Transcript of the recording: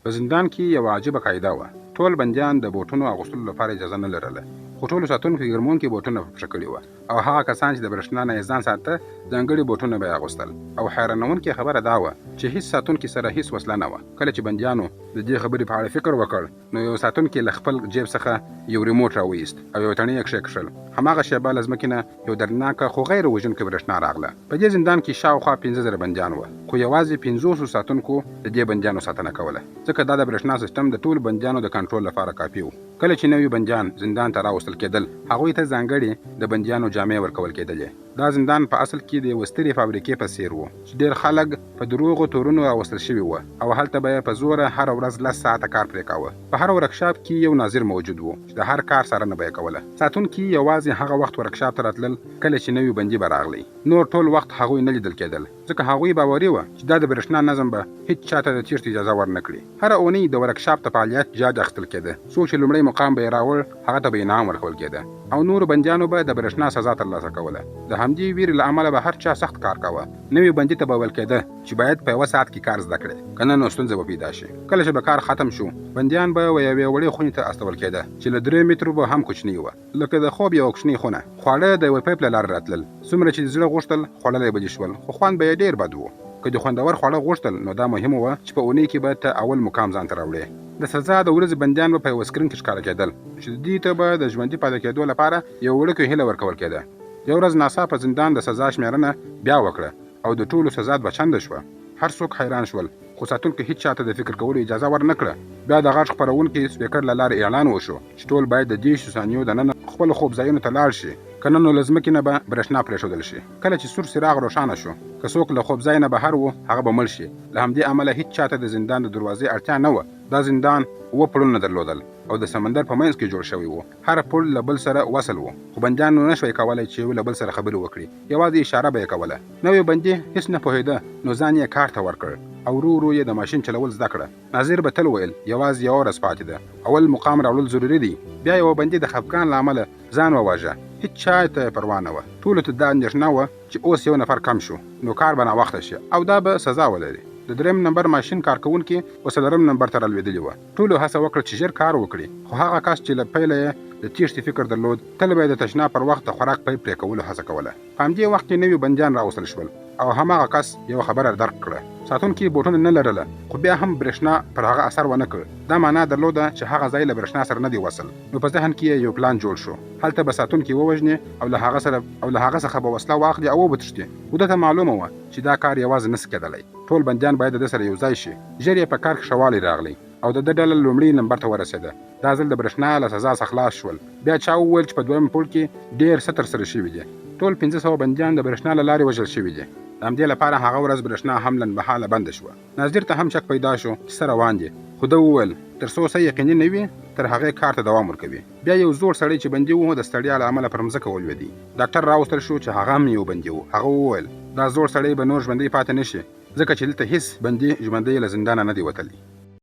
په زندان کې یوه عجیبه قاعده وه. ټول بندیان د بوټونو اغوستلو لپاره اجازه نه لرله، خو ټولو ساتونکو ګرمونکي بوټونه په پښه کړي وه او هغه کسان چې د برېښنا نه یې ځان ساته، ځانګړي بوټونه به یې اغوستل. او حیرانوونکې خبره دا وه چې هیڅ ساتونکي سره هیڅ وسله نه وه. کله چې بندیانو د دې خبرې په اړه فکر وکړ، نو یو ساتونکي له خپل جیب څخه یو ریموټ راوایست او یو تڼۍ یې کښېکښل. هماغه شېبه له ځمکې نه یو دردناکه خو غیر وژونکې برېښنا راغله. په دې زندان کې شاوخوا 5000 بندیان وه، خو یوازې پنځوسو ساتونکو د دې بندیانو ساتنه کوله، ځکه دا د برېښنا سیستم د ټولو بندیانو د کنټرول لپاره کافي و. کله چې نوي بندیان زندان ته راوستل کېدل، هغوی ته ځانګړې د بندیانو جامې ورکول کېدلې. دا زندان په اصل کې د یوه سترې فابریکې په څېر و، چې ډېر خلک په دروغو تورونو راوستل شوي وه او هلته به یې په زوره هره ورځ لس ساعته کار پرې کاوه. په هر ورکشاپ کې یو ناظر موجود و، چې د هر کار څارنه به یې کوله. ساتونکي یوازې هغه وخت ورکشاپ ته راتلل کله چې نوي بندي به راغلی. نور ټول وخت هغوی نه لیدل کېدل، ځکه هغوی باوري وه چې دا د برېښنا نظم به هیڅ چا ته د تېښتې اجازه ورنه کړي. هره اونۍ د ورکشاپ د فعالیت جاج اخیستل کېده. څوک چې لومړی مقام به یې راوړ، هغه ته به انعام ورکول کېده او نورو بندیانو به د برېښنا سزا ترلاسه کوله. د همدې وېرې له امله به هر چا سخت کار کاوه. نوي بندي ته به ویل کېده چې باید په یوه ساعت کې کار زده کړې، که نه نو ستونزه به پیدا شي. کله چې به کار ختم شو، بندیان به و یوې وړې خونې ته استول کېده چې له درې مترو به هم کوچنۍ وه، لکه د خوب یوه کوچنۍ خونه. خواړه د یوه پیپ له لارې راتلل. څومره چې دې زړه غوښتل، خوړلی به دې شول، خو خوند به یې ډېر بد و. که دې خوندور خواړه غوښتل، نو دا مهمه وه چې په اونۍ کې به ته اول مقام ځان ته راوړې. د سزا د ورځې بندیان به په یوه سکرین کې ښکاره کېدل چې دوی ته به د ژوندي پاتې کېدو لپاره یوه وړوکې هیله ورکول کېده. یوه ورځ ناڅاپه زندان د سزا شمېرنه بیا وکړه او د ټولو سزا دوه چنده شوه. هر څوک حیران شول، خو ساتونکو هیچا ته د فکر کولو اجازه ور نه کړه. بیا د غږ خپرونکي سپیکر له لارې اعلان وشو چې ټول باید د 30 ثانیو دننه خپلو خوب ځایونو ته لاړ شي، که نه نو له ځمکې نه به برېښنا پرېښودل شي. کله چې سور څراغ روښانه شو، که څوک له خوب ځای نه بهر و، هغه به مړ شي. له همدې امله هیچا ته د زندان د دروازې اړتیا نه وه. دا زندان اووه پوړونه درلودل او د سمندر په منځ کې جوړ شوی و. هر پوړ له بل سره وصل و، خو بندیانو نه شوای کولای چې یو له بل سره خبرې وکړي، یوازې اشاره به یې کوله. نوی بندي هیڅ نه پوهېده، نو ځان یې کار ته ورکړ او ورو ورو یې د ماشین چلول زده کړه. ناظر به تل ویل، یوازې یوه ورځ پاتې ده، اول مقام راوړل ضروري دی. بیا یوه بندي د خفګان له امله ځان وواژه. هیچا ته یې پروا نه وه. ټولو ته دا اندېښنه وه چې اوس یو نفر کم شو، نو کار به ناوخته شي او دا به سزا ولري. د درېیم نمبر ماشین کارکوونکي اوس څلورم نمبر ته رالوېدلي وه. ټولو هڅه وکړه چې ژر کار وکړي، خو هغه کس چې له پیله یې د تېښتې فکر درلود، تل به یې د تشناب پر وخت د خوراک پیپ پرې کولو هڅه کوله. په همدې وخت کې نوي بندیان راوستل شول او هماغه کس یوه خبره درک کړه. ساتونکي بوټونه نه لرله، خو بیا هم برېښنا پر هغه اثر ونه کړ. دا معنا درلوده چې هغه ځای له برېښنا سره نه دی وصل. نو په ذهن کې یې یو پلان جوړ شو. هلته به ساتونکي ووژني او له هغه سره او له هغه څخه به وسله واخلي او وبه تښتي. خو ده ته معلومه وه چې دا کار یوازې نه شي کېدلی. ټول بندیان باید د ده سره یو ځای شي. ژر یې په کار کې ښه والی راغلی او د ده ډله لومړي نمبر ته ورسېده. دا ځل د برېښنا له سزا څخه خلاص شول. بیا چا وویل چې په دویم پوړ کې ډېر څه ترسره شوي دي. ټول 500 بندیان د برېښنا له لارې وژل شوي دي. د همدې لپاره هغه ورځ برېښنا هم لنډمهاله بنده شوه. ناظر ته هم شک پیدا شو چې څه روان دي، خو ده وویل تر څو څه یقیني نه وي، تر هغې کار ته دوام ورکوي. بیا یو زوړ سړی چې بندي و، د ستړیا له امله پر مځکه ولوېدی. ډاکټر راوستل شو چې هغه هم یو بندي و. هغه وویل دا زوړ سړی به نور ژوندی پاتې نه شي، ځکه چې دلته هیڅ بندي ژوندی له زندانه نه دی وتلی.